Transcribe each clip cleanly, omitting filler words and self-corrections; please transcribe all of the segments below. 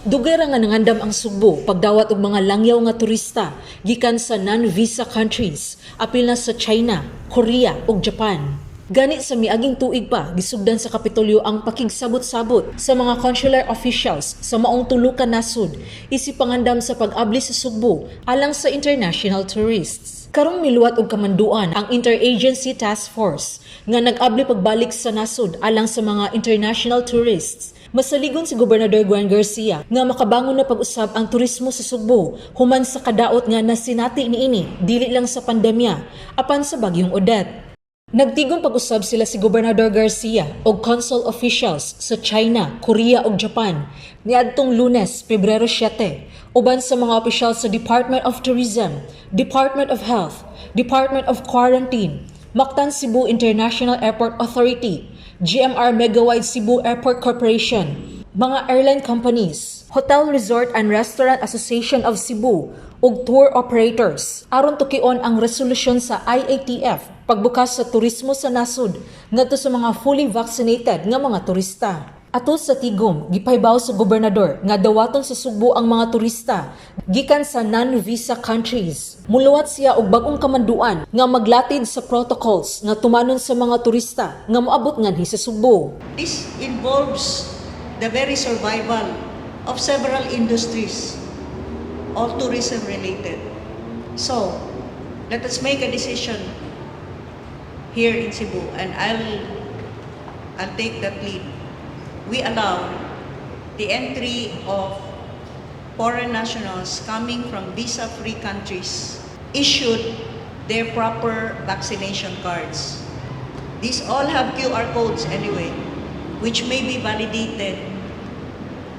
Dugay ra nga nangandam ang Sugbo pagdawat og mga langyaw nga turista gikan sa non-visa countries, apil na sa China, Korea ug Japan. Gani sa miaging tuig pa, gisugdan sa Kapitolyo ang pakigsabot-sabot sa mga consular officials sa maong tulo ka nasod isip pangandam sa pag-abli sa Sugbo alang sa international tourists. Karong miluwat og kamanduan ang Interagency Task Force nga nag-abli pagbalik sa nasod alang sa mga international tourists. Masaligon si Gobernador Gwen Garcia nga makabangon na pag-usab ang turismo sa Sugbo human sa kadaot nga nasinati niini dili lang sa pandemya apan sa bagyong Odette. Nagtigom pag-usab sila si Gobernador Garcia og consul officials sa China, Korea ug Japan niadtong Lunes, Pebrero 7, uban sa mga opisyal sa Department of Tourism, Department of Health, Department of Quarantine, Mactan Cebu International Airport Authority, GMR Megawide Cebu Airport Corporation, mga airline companies, Hotel Resort and Restaurant Association of Cebu ug tour operators aron tukion ang resolusyon sa IATF pagbukas sa turismo sa nasod ngadto sa mga fully vaccinated nga mga turista. Atol sa tigom, gipahibaw sa gobernador nga dawaton sa Sugbo ang mga turista gikan sa non-visa countries. Muluwat siya og bag-ong kamanduan nga maglatid sa protocols nga tumanon sa mga turista nga moabot nganhi sa Sugbo. This involves the very survival of several industries, all tourism related. So, let us make a decision here in Cebu, and I'll take that lead. We allow the entry of foreign nationals coming from visa-free countries issued their proper vaccination cards. These all have QR codes anyway, which may be validated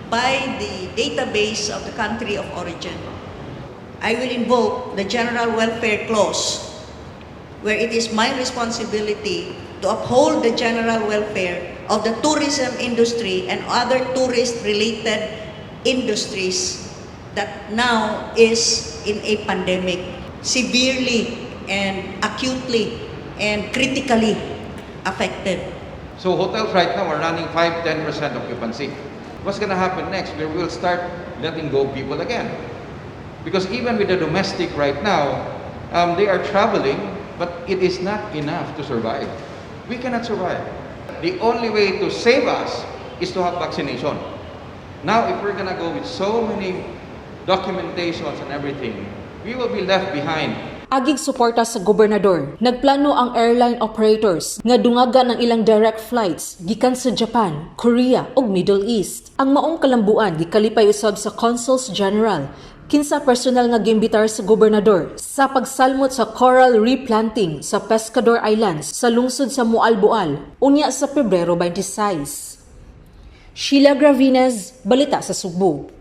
by the database of the country of origin. I will invoke the General Welfare Clause, where it is my responsibility to uphold the general welfare of the tourism industry and other tourist-related industries that now is in a pandemic, severely and acutely and critically affected. So hotels right now are running 5 10% occupancy. What's going to happen next? We will start letting go people again. Because even with the domestic right now, they are traveling, but it is not enough to survive. We cannot survive. The only way to save us is to have vaccination. Now, if we're going to go with so many documentations and everything, we will be left behind. Agig suporta sa gobernador, nagplano ang airline operators nga dungaga ng ilang direct flights gikan sa Japan, Korea ug Middle East. Ang maong kalambuan gikalipay usab sa Consuls General kinsa personal nga giimbitar sa gobernador sa pagsalmot sa coral replanting sa Pescador Islands sa lungsod sa Moalboal unya sa Pebrero 26. Sheila Gravines, Balita sa Sugbo.